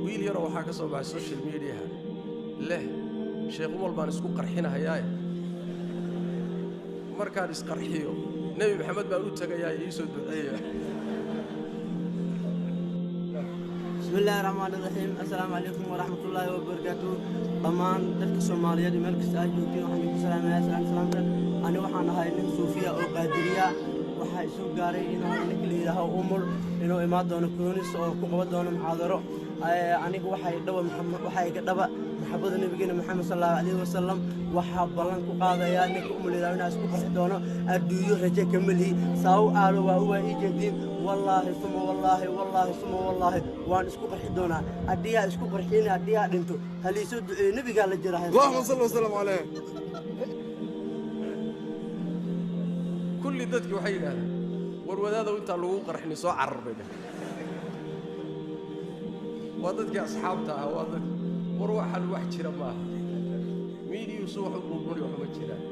Wiil yaroo waxaa ka soo baxay social mediaha leh, Sheekh Umal baan isku qarxinahayaaye, markaan isqarxiyo Nebi Maxamed baan u tegayaa, ii soo duceeya. بسم الله الرحمن الرحيم، السلام عليكم ورحمة الله وبركاته. Dhammaan dadka Soomaaliyeed meel kasta aad joogtiin, waxaan idinku salaamayaa salaam salaamta. Ani waxaan ahay nin suufiya oo qaadiriya. Waxaa isu gaaray inuu ninka la yidhaaho Umul inuu imaan doono Koonis oo ku qaban doono muxaadaro. Aniga waxay dhaba, waxaa iga dhaba maxabada nabigeena Maxamed sal Allahu calayhi wasalam. Waxaa ballan ku qaadayaa ninka Umul yidhaho inaan isku qarxi doono. Adduunyo raje kama lihi, saaw aalo waa uwaa ii jeediin. Wallaahi suma wallaahi, wallaahi suma wallaahi, waan isku qarxi doonaa. Haddiyaa isku qarxin, haddiyaa dhinto, haliisoo duceeyo, nebigaa la jira. اللهم صل وسلم عليه. Kulli dadkii waxay yidhahdeen, war wadaadow, intaa lagu qarxini soo carar bay dhaheen. Waa dadkii asxaabta ah, waa dadki. War waxaan wax jira maaha, miidiyuusu wax u burburi, wax uma jiraan.